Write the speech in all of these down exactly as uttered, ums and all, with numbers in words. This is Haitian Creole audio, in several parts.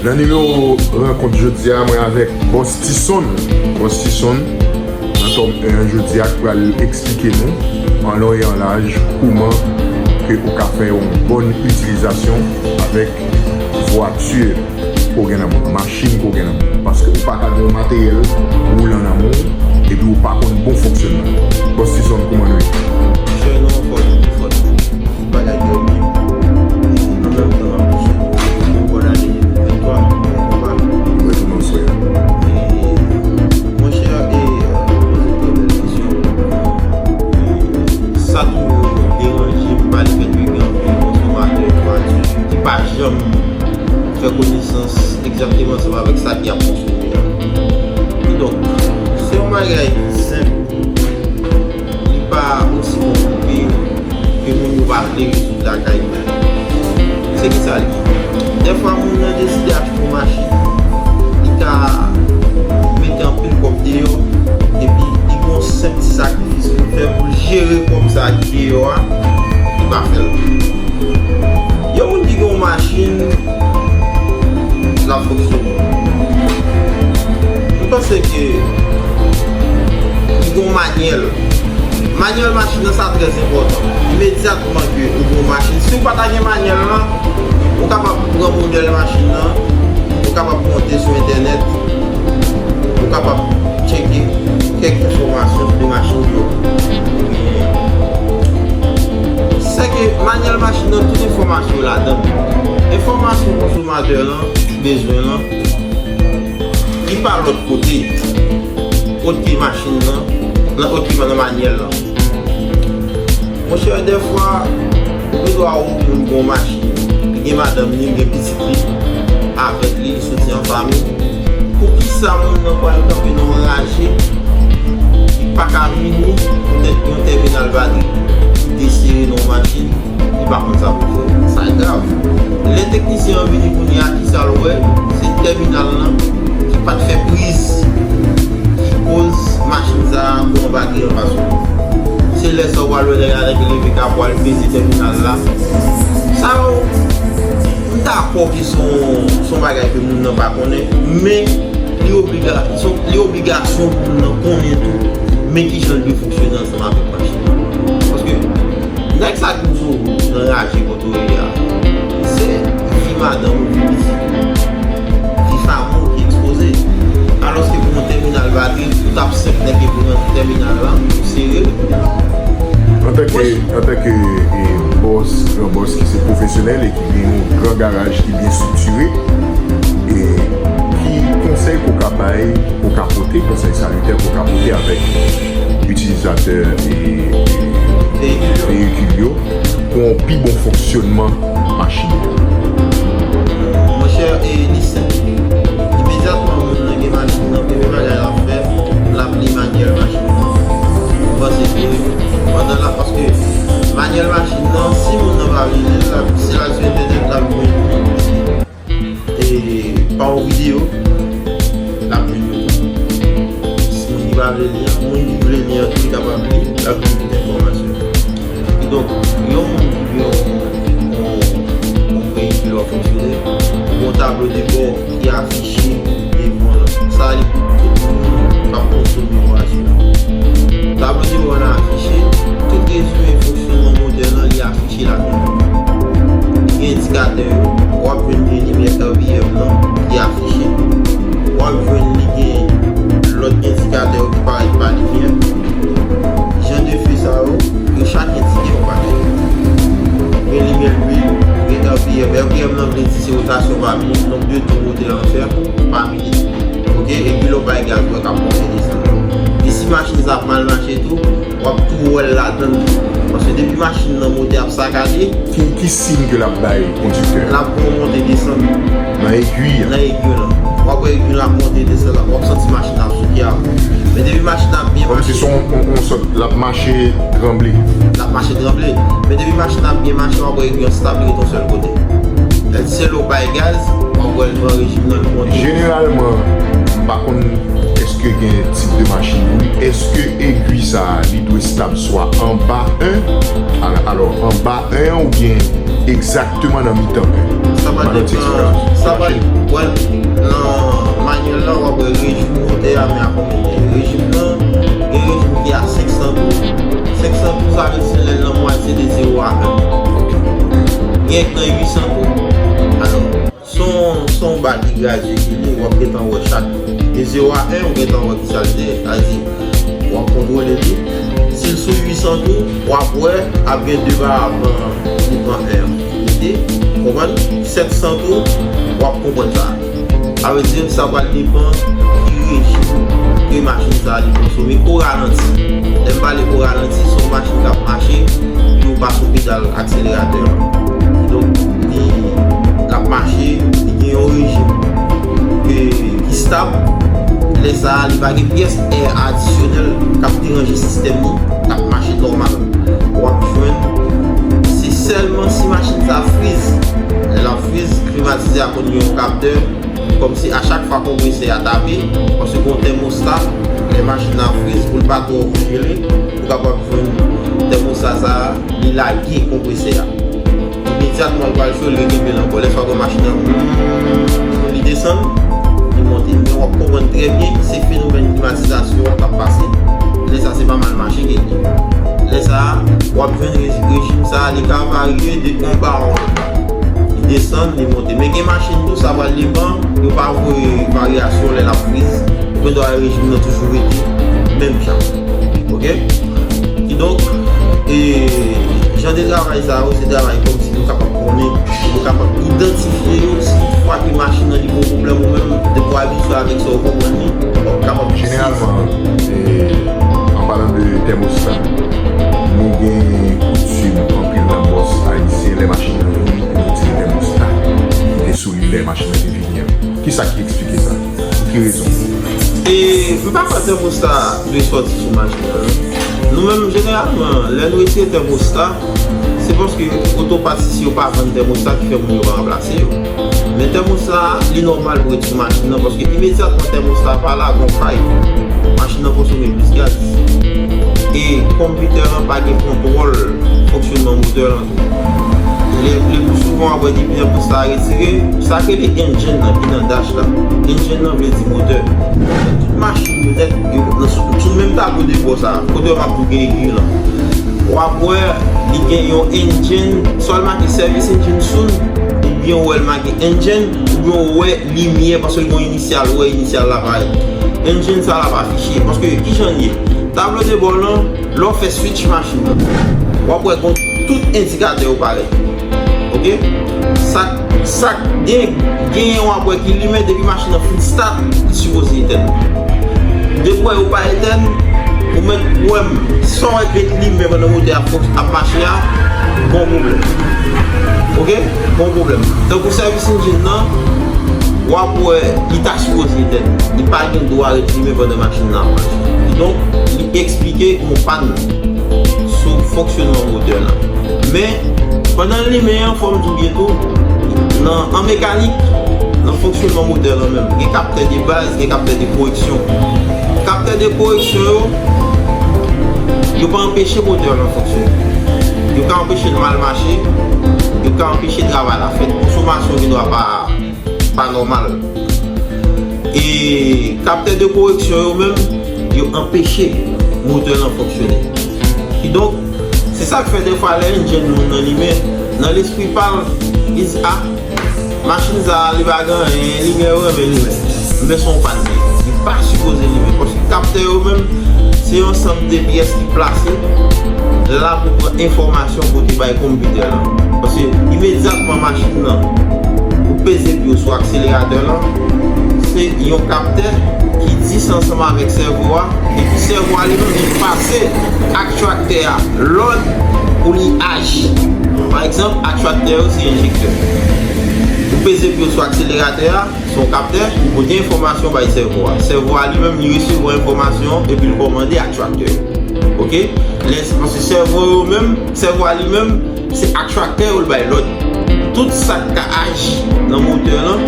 Nan nimewo rankont jodi a, mwen avèk Bòs Tison. Bòs Tison, nan tòm en an jodi a, k pral eksplike nou an lon e an laj kouman ke ou ka fè yon bòn itilizasyon avèk vwati ke w gen nan men w, machin ke w gen nan men w. Paske ou pa ka gen yon materyèl woulan nan men w, epi ou pa konn bon fonksyònman. Bòs Tison, kouman nou ye? Monchè, nou anfòm, nou anfòm. Tout bagay trè byen. E an menm tan, n ap sou yon bòn ane de mil vennntwa, nou konba. Mwen tou, mwen frè. E, monchè, e, ou poze trè bèl kesyon. E, sa toujou deranje m pa lefètke gen anpil konsomatè vwati ki pa janm fè konesans egzakteman ansanm avèk sa ki ap konsome a. Kidonk, se yon bagay ki senp, li pa osi konplike ke moun yo pa vle rezoud lakay yo. Se ki sa l ye. Dèfwa, moun nan deside achte yon machin, li ka mete anpil kòb deyò, epi li gon senp ti sakrifis pou l fè pou l jere kòb sa a ki deyò a, li pa fè l. Yon moun ki gen yon machin, l ap fonksyone. M panse ke li gen yon manyèl. Manyèl machin nan, sa trè enpòtan. Imedyatman ke ou gen yon machin, si w pa ta gen manyèl lan, ou kapab pran modèl machin nan, ou kapab monte sou entènèt, ou kapab tcheke kèk enfòmasyon de machin yo. Sèke manyèl machin nan, tout enfòmasyon yo ladan l. Enfòmasyon konsomatè lan bezwen lan, li pa lòt kote, oke machin nan, nan, oke nan manyèl lan. Monchè, dèfwa, ou gen dwa wè yon moun gen yon machin, li gen madanm li, li gen pitit li avèk li, li soti an fanmi. Poukisa moun nan pral kanpe nan yon raje, li pa ka vini poutèt yon tèminal batri ki desere nan yon machin, li pa konn sa pou l fè? Sa grav. Lè teknisyen an vini kounye a, kisa l wè? Se tèminal lan ki pa t fè priz ki koz machin sa a pran batri an pa sou. Se lè sa w pral wè nèg la, nèg leve kap pral peze tèminal la. Sa yo, m dakò ke se yon, se yon bagay ke moun nan pa konnen, men li obliga-, se yon, li obligasyon pou moun nan konnen tou, men kijan l dwe fonksyone ansanm avèk machin nan. Paske nèg sa ki toujou nan raje kote w ye a, se vi madanm ou, vi pitit ou, vi fanmi w ki ekspoze. Alòske pou yon tèminal batri, li t ap senp nèg ki pran tèminal la, pou sere l. Antanke, antanke, e, bòs, gran bòs ki se pwofesyonèl e ki gen yon gran garaj ki byen estriktire, e ki konsèy ke w ka bay, ke w ka pote, konsèy salitè ke w ka pote avèk itilizatè e veyikil yo pou yon pi bon fonksyònman machin yo? Monchè, e, li senp. Imedyatman moun nan gen machin nan, premye bagay l ap fè, l ap li manyèl machin nan. Ou panse ke pandan l ap, paske manyèl machin nan, si moun nan pa vle li, l ap, si l al sou entènèt, l ap jwenn li. E pa yon videyo, l ap jwenn yo tou. Si moun ki pa vle li an, moun ki vle li an tou, li kapab li, l ap jwenn tout enfòmasyon. Kidonk, yon moun ki gen yon, yon, yon veyikil w ap fonksyone, yon tablo de bò ki afiche devan l. Sa li pou tout moun k ap konsome vwati an. Tablo de bò lan afiche, tout rezime fonksyònman motè lan, li afiche. Ki la gen endikatè yo, w ap jwenn gen limyè R P M nan ki afiche. W ap jwenn li gen lòt endikatè yo ki parèt pa limyè. Jan de fe sa yo, yo chak endike yon bagay. Gen limyè lwil, gen R P M. R P M nan vle di se wotasyon pa minit, nonb de tou motè an fè pa minit. Ok, epi lè w bay gaz, w wè k ap monte desann. E si machin sa ap mal mache tou, w ap tou wè l ladan l. Paske depi machin nan motè ap sakade, ki, ki siy ke l ap bay kondiktè a? L ap gon monte desann. Nan egwi an? Nan egwi an. W ap wè egwi an ap monte desann, w ap santi machin ap souke a. Men depi machin ap byen mache. Kòmsi se yon, yon, yon sòt, l ap mache tranble. L ap mache tranble. Men depi machin ap byen mache, w ap wè egwi an stab, li ret yon sèl kote. Lè se lè w bay gaz, w ap wè l pran rejim nan, l monte. Jeneralman, m pa konn èske gen tip de machin pou li. Èske egwi sa a, li dwe stab swa anba en, al-, alò, anba en an oubyen egzakteman nan mitan en? Sa Sa depann, sa va, wè, nan manyèl la, w ap wè rejim motè a, men a konbyen li ye. Rejim nan, gen rejim ki a senk san tou. Senk san tou, sa vle di se lè l nan mwatye de zewo a en. Gen k nan uit san tou. Alò, se yon, se yon ba ki gradye ki li, w ap gentan wè chak de zewo a en, ou gentan wè ki sa l ye. Sa vle di, w ap kontwole li. Si l sou uit san tou, w ap wè ap gen de ba avan li pran en an. Mete, konprann? Sèt san tou, w ap konprann sa. Sa vle di, sa pral depann ki rejim ke machin sa a li konsome o ralanti. Lè m pale o ralanti, se yon machin k ap mache, yo pa sou pedal akseleratè an. Kidonk, li, l ap mache, li gen yon rejim ke, ki stab. Lè sa a, li pa gen pyès è adisyonèl k ap deranje sistèm li, l ap mache nòmal. W ap jwenn, se sèlman si machin sa a friz. Lè l ap friz, klimatizè a konn gen yon kaptè, kòmsi a chak fwa konpresè a tape, paske gen yon tèmosta, lè machin nan ap friz, pou l pa twò konjele, ou kapab jwenn tèmosta sa a, li lage konpresè a. Imedyatman, l pral cho, l rekenbe l ankò. Lè sa a, w wè machin nan, hmm, li desann, li monte. Men w ap konprann trè byen, se fenomèn klimatizasyon an k ap pase. Lè sa a, se pa mal mache ke l ye. Lè sa a, w ap jwenn re-, rejim sa a, li ka varye de yon ba a yon lòt. Li desann, li monte. Men gen machin tou, sa pral depann, yo pa voye varyasyon lè l ap friz. Ou gen dwa wè rejim nan toujou rete menm jan. Oke? Kidonk, e, jan de travay sa yo, se travay kòmsi nou kapab konnen, nou kapab idantifye yo, si toutfwa ke machin nan li gen yon pwoblèm ou menm, depi w abitye avèk sa, ou konprann li, w ap kapab. Jeneralman, e, an palan de tèmosta, nou gen koutim anpil nan bòs ayisyen, lè machin nan vini, pou yo tire tèmosta ki te sou li lè machin nan te vini an. Kisa ki eksplike sa? Pou ki rezon? E, m pa kwè tèmosta dwe sòti sou machin nan, non. Nou menm, jeneralman, lè nou retire tèmosta, se paske otopatis yo pa vann tèmosta ki fè moun yo pa ranplase yo. Men tèmosta, li nòmal pou ret sou machin nan, paske imedyatman tèmosta pa la, gon fay. Machin nan konsome plis gaz. E konpitè lan pa gen kontwòl fonksyonman motè lan. Le, le pli souvan, w ap wè depi tèmosta a retire, sa k rele engine nan ki nan dash la. Engine nan vle di motè. Tout machin yo nèt, yo nan sou, sou menm tablo de bò sa a, kote m ap di w gen ekri lan. W ap wè, li gen yon engine, swa l make service engine soon, oubyen w wè l make engine, oubyen w wè limyè, paske l gen yon inisyal, ou wè inisyal la parèt. Engine sa la pa afiche, paske kijan l ye? Tablo de bò lan, lè w fè switch machin nan, w ap wè gon tout endikatè yo parèt. Oke? Sa, sa gen, genyen w ap wè ki limen depi machin nan fin start, li sipoze etèn. Depi w wè yo pa etèn, ou mèt wè m, sa w wè k ret limen pandan motè a ap mache a, gon pwoblèm. Oke? Gon pwoblèm. Tankou service engine nan, w ap wè li ta sipoze etèn. Li pa gen dwa ret limen pandan machin nan ap mache. Kidonk, li eksplike yon pàn sou fonksyonman motè lan. Men, pandan l limen an, fò m di w byen tou, nan, an mekanik, nan fonksyonman motè lan menm, gen kaptè de baz, gen kaptè de koreksyon. Kaptè de koreksyon yo, yo pa anpeche motè lan fonksyone. Yo ka anpeche l mal mache, yo ka anpeche travay la fèt. Konsomasyon gen dwa pa, pa nòmal. E kaptè de koreksyon yo menm, yo anpeche motè lan fonksyone. Kidonk, se sa k fè defwa lè engine moun nan limen, nan lespri pa l, li di, a, machin sa a, li pa gen anyen, limyè yo renmen limen. Men se yon pàn li ye. Li pa sipoze limen. Paske kaptè yo menm, se yon ansanm de pyès ki plase la pou pran enfòmasyon pou te bay konpitè lan. Paske imedyatman machin nan, ou peze pye w sou akseleratè lan, se yon kaptè ki dis ansanm avèk sèvo a, epi sèvo a li menm li pase aktyatè a lòd pou li aji. Pa egzanp, aktyatè yo se enjektè. Ou peze pye w sou akseleratè a, se yon kaptè, li pote enfòmasyon bay sèvo a. Sèvo a li menm, li resevwa enfòmasyon epi l kòmande aktyatè yo. Oke? Lè, paske sèvo yo menm, sèvo a li menm, se aktyatè yo l bay lòd. Tout sa k ka aji nan motè lan,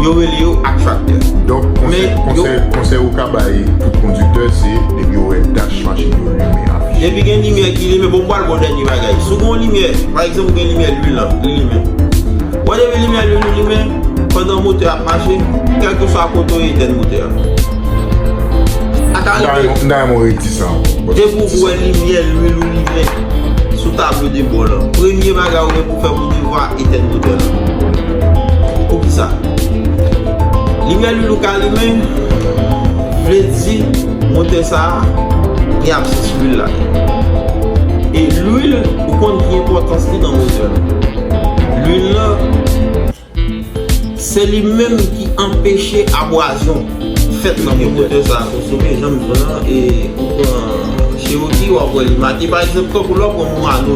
yo rele yo aktyatè. Donk, konsèy, men yo konsèy, konsèy ou ka bay tout kondiktè, se depi yo wè dash machin yo limen, afiche. Depi gen limyè ki limen, bon, m pral ba w dènye bagay. Si w gen yon limyè, pa egzanp, ou gen limyè lwil lan, li limen. W Depi limyè lwil ou limen, pandan motè ap mache, kèlkeswa kote w ye, etèn motè a. Ata rive. M ta renmen w redi sa ankò. Depi w wè limyè lwil ou limen sou tablo de bò lan, premye bagay ou gen pou fè pou devwa, etèn motè lan. Poukisa? Limyè lwil ou ka limen, vle di motè sa a gen absans lwil ladan l. E lwil, ou konn ki enpòtans li nan motè lan. Lwil lan, se li menm ki anpeche abwazyon fèt nan motè. Motè sa a konsome, jan m di w lan, e ou pran Cherokee, w ap wè li mate. Pa egzanp, tankou lè w pran Murano,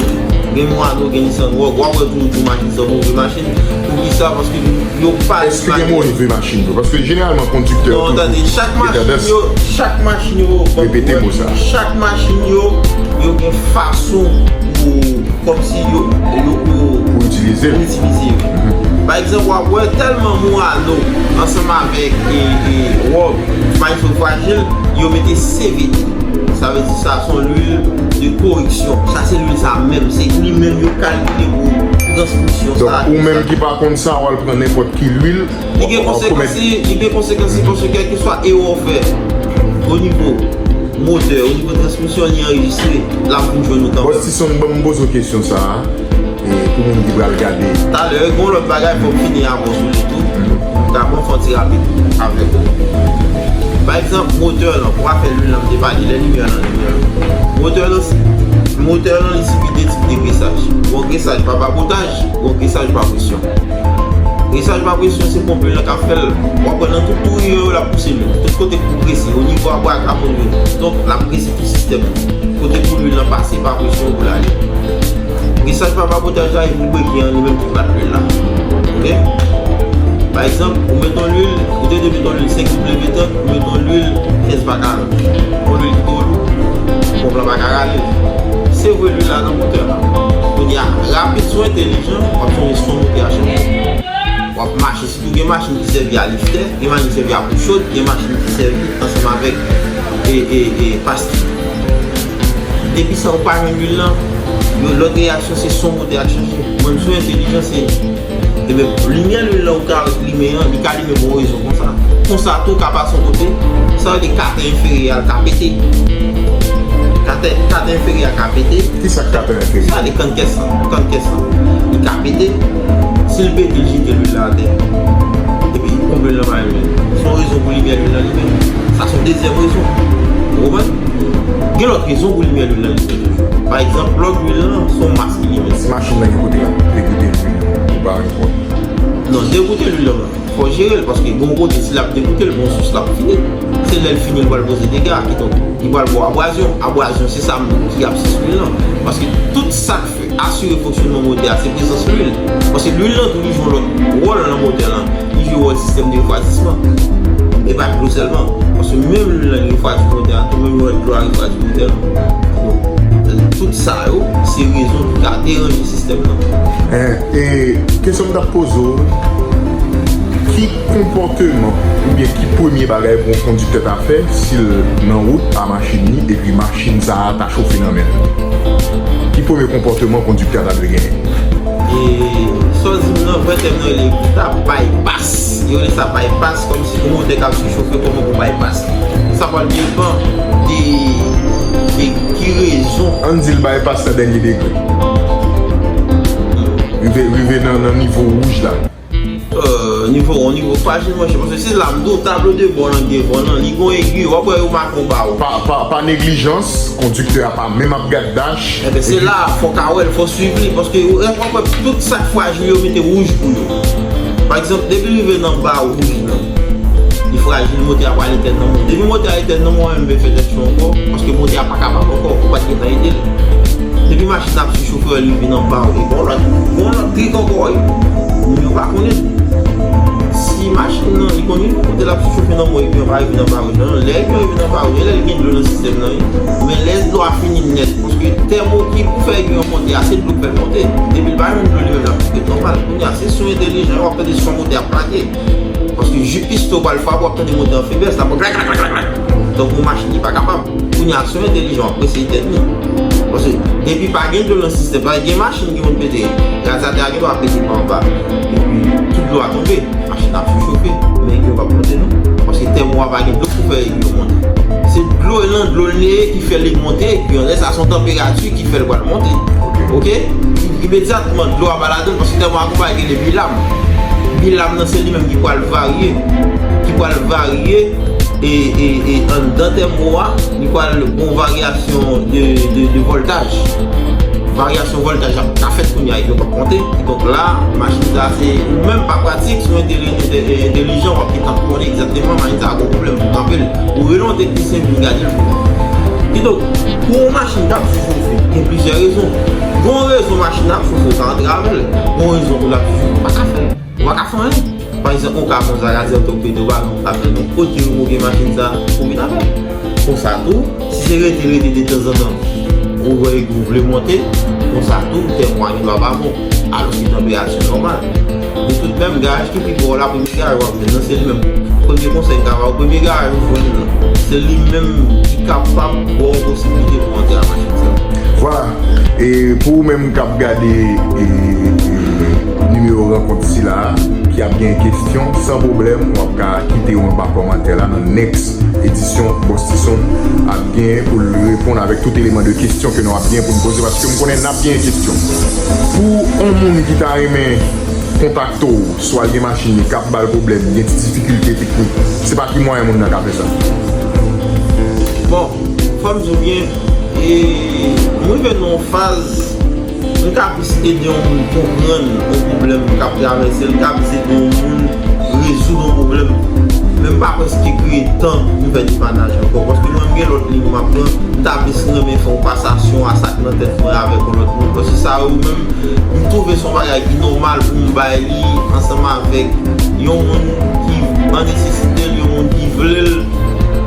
gen Murano, gen Nissan Rogue, w ap wè toujou machin sa move machin. Poukisa? Paske yo pa. Èske gen move machin vre? Paske jeneralman kondiktè. Non, tande, chak machin yo, chak machin yo, repete mo sa. Chak machin yo, yo gen fason pou kòmsi yo, yo, yo pou itilize l. Pou itilize yo. Mhm. Pa egzanp, w ap wè tèlman Murano ansanm avèk, e, e, Rogue, machin yo frajil, yo mete C V T. Sa vle di sa se yon lwil de koreksyon. Sa se lwil sa menm. Se li menm yo kalkile pou transmisyon sa. Donk, ou menm ki pa konn sa, w al pran nenpòt ki lwil. Li gen konsekans li, li gen konsekans li, paske kèlkeswa erè w fè o nivo motè, o nivo transmisyon, li anrejistre, l ap vin jwenn ou kanmenm. Bòs Tison, ban m poze w kesyon sa a, e pou moun ki pral gade. Talè, gen yon lòt bagay, fò m fini avè w sou li tou. M ta bon fè yon ti rapid avèk ou. Pa egzanp, motè lan, pou afè lwil lan, m te pale, lè limyè lan, limyè lan. Motè lan, motè lan, li sibi de tip de gresaj. Gon gresaj pa papotaj, gon gresaj pa presyon. Gresaj pa presyon, se ponp lwil lan k ap fè l. W ap wè nan tout tou rive yo, l ap pouse lwil. Tout kote pou prese, o nivo abwaka moun yo. Donk, l ap prese tout sistèm nan. Kote pou lwil lan pase, pa presyon pou l ale. Gresaj pa papotaj la, e pou breki an, li menm ki bat lwil la. Oke? Pa egzanp, ou met yon lwil, ou te dwe met yon lwil senk W trant, ou met yon lwil kenz pa karant. Yon lwil ki twò lou, ponp lan pa ka rale. Se vre lwil la nan motè la. Kounye a, rapid sou entelijan, w ap sonje son motè a chanje. W ap mache, sitou gen machin ki sèvi a liftè, gen machin ki sèvi a pwouchod, gen machin ki sèvi ansanm avèk, e, e, e, pastèk. Depi sa ou pa jwenn lwil lan, yon lòt reyaksyon se son motè a chanje. Mwen, m sou entelijan, se, ebyen, limyè lwil lan ou ka limen an, li ka limen pou yon rezon konsa. Konsa tou ka pase yon kote, sa vle di katè enferyè a l ka pete. Katè, katè enferyè a ka pete. Kisa k katè enferyè? Sa vle di kann kès lan, kann kès lan. Li ka pete. Si l pete, l jete lwil la atè. Epi, konprann lan pa limen. Se yon rezon pou limyè lwil lan limen. Sa se yon dezyèm rezon. Ou konprann? Gen lòt rezon pou limyè lwil lan limen toujou. Pa egzanp, lòt lwil lan, se yon mas ki limen. Si machin nan gen kote l ap degoute lwil, ou pa gen pwoblèm. Non, degoute lwil lan, fò jere l, paske gon kote, si l ap degoute l, gon sous l ap fini. Se lè l fini, l pral poze dega, kidonk, li pral ba w abwazyon. Abwazyon, se sa menm ki absans lwil lan. Paske tout sa k fè asire fonksyonman motè a, se prezans lwil. Paske lwil lan tou li jwe yon lòt wòl nan motè lan. Li jwe wòl sistèm de refwazisman. E pa dlo sèlman. Paske menm lwil lan li refwazi motè a, tou menm lè dlo a refwazi motè lan. Donk, tout sa yo, se rezon ki ka deranje sistèm lan. E, e kesyon m t ap poze w, ki konpòteman oubyen ki premye bagay pou yon kondiktè ta fè si l nan wout a machin li epi machin sa a ta chofe nan men l? Ki premye konpòteman kondiktè a ta dwe genyen? E sa w di m nan, vrè tèm nan rele ta bypass. Yo rele sa bypass, kòmsi yon motè k ap sichofe, kòman pou bypass. Sa pral depann de, de ki rezon. Ann di l bypass nan dènye degre. Rive, rive nan, nan nivo wouj la. Euh, nivo, yon nivo frajil, monchè, paske se la m di w, tablo de bò lan, devan lan, li gon egi, w ap wè yo make yon bawo. Pa, pa, pa neglijans, kondiktè a pa menm ap gad dach. Enben, se la, fò w ka wè l, fò w swiv li, paske w, w ap wè tout sa k frajil, yo mete wouj pou yo. Pa egzanp, depi l rive nan ba wouj lan, li frajil, motè a pral etèn nan men w. Depi motè a etèn nan men w, ou pa menm bezwen fè tèt cho ankò, paske motè a pa kapab ankò, ou pa t gentan ede l. Depi machin nan ap sichofe, li vin anba w, e gon lòt, gon lòt trik ankò, wi. Moun yo pa konnen. Si machin nan, li konn yon kote l ap sichofe nan men w, epi anba, li vin anba w, non, lè epi li vin anba w, e lè li gen dlo nan sistèm nan, wi. Men lè dlo a fini nèt, paske tèmo ki pou fè egi an monte a, se dlo k fè l monte. Depi l pa jwenn dlo, li menm l ap ret nòmal. Kounye a, se son entelijan, w ap tande son motè ap plake. Paske jis pistè w pral frape, w ap tande motè an feblès, l ap klak, klak, klak, klak, klak. Tankou yon machin ki pa kapab. Ou Kounya, si w entèlijan, w ap preseye tèt li. Paske depi pa gen dlo nan sistèm, pa gen machin ki konn pete, radyatè a gen dwa pete pa anba. Epi tout dlo a tonbe, machin ap chofe, men egri yo p ap monte non. Paske tèmo a pa gen dlo pou fè egri yo monte. Se dlo nan dlo l ye ki fè li monte, epi lè sa se yon tanperati ki fè l pral monte. Oke? Imedyatman, dlo a pa ladan l, paske tèmo a gon bagay ki rele bilam. Bilam nan se li menm ki pral varye, ki pral varye e, e, e anndan tèmo a, li pral gon varyasyon de, de, de vòltaj. Varyasyon vòltaj ap ka fèt kounya, epi yo p ap monte. Kidonk la, machin sa se ou menm pa pratik, si w entèli-, entè-, entèlijan, w ap gentan konnen egzakteman machin sa gon pwoblèm pou kanpe l. Ou rele yon teknisyen vin gade l pou ou. Kidonk, pou yon machin k ap chofe, gen plizyè rezon. Gon rezon machin nan ap chofe, ou ka antre avè l. Gon rezon pou l ap chofe, ou pa ka fè l. Ou pa ka fè anyen. Pa egzanp, yon ka konsa, radyatè ou pete, ou pa gen yon ka fè non. Kote yo moke machin sa, ou vin avè l. Konsa tou, si se rete, rete detanzantan, ou wè ou vle monte, konsa tou, tèmo a gen dwa pa bon, alòske tanperati an nòmal. Men tout menm, garaj ki pi pre w la, premye garaj w ap jwenn nan, se li menm. Premye konsèy m ka ba w, premye garaj ou jwenn nan, se li menm ki kapab ba w posiblite pou antre ak machin sa. Vwala. E pou ou menm k ap gade, e, e, nimewo rankont sila a, ki ap gen kesyon, san pwoblèm, w ap ka kite yo anba kòmantè la nan next edisyon Bòs Tison ap gen pou l reponn avèk tout eleman de kesyon ke nou ap gen pou n poze, paske m konnen n ap gen kesyon. Pou yon moun ki ta renmen kontakte w, swa l gen machin li k ap ba l pwoblèm, gen ti difikilte teknik, se pa ki mwayen moun nan ka fè sa? Bon, fò m di w byen, e, m rive nan yon faz, m ka plis ede yon moun konprann yon pwoblèm m k ap travèse, m ka plis ede yon moun rezoud yon pwoblèm. Men m pa prèske kreye tan pou m fè depanaj ankò, paske mwen, m gen lòt liy m ap pran, m ta plis renmen fè yon pasasyon a sa k nan tèt mwen avèk yon lòt moun, paske sa yo menm, m twouve se yon bagay ki nòmal pou m bay li ansanm avèk yon moun ki an nesesite l, yon moun ki vle l.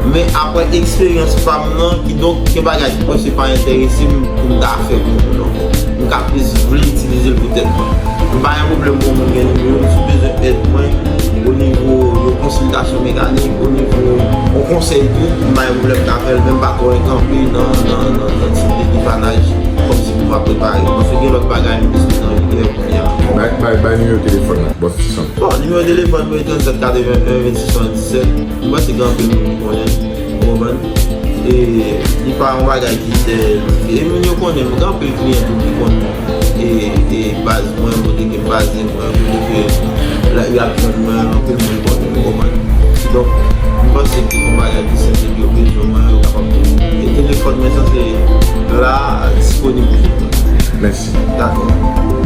Men apre eksperyans pa m nan, kidonk gen bagay ki prèske pa enterese m pou m ta fè pou moun ankò. M ka plis vle itilize l pou tèt mwen. M pa gen pwoblèm pou moun gen nimewo m, si w bezwen èd mwen, o nivo yon konsiltasyon mekanik, o nivo yon konsèy tou, m pa gen pwoblèm ka fè l, men m pa twò kanpe nan, nan, nan, nan tip de depanaj kòmsi pou m ap prepare. Paske gen lòt bagay m plis met an vigè kounye a. Bay, bay, bay nimewo telefòn nan, Bòs Tison. Bon, nimewo telefòn mwen, trannsèt katrevenn en, vennsis swasanndisèt. M panse gen anpil moun ki konnen, ou konprann? E li pa yon bagay ki trè difisil. E moun yo konnen m, gen anpil kliyan tou ki konn, e, e baz mwen, kote ke m baze mwen, kote ke la, y ap jwenn mwen, anpil moun konnen, ou konprann? Donk, m panse ke se yon bagay ki senp, epi yo bezwen mwen, yo kapab jwenn mwen. E telefòn mwen sanse la, disponib pou tout moun. Mèsi. Dakò.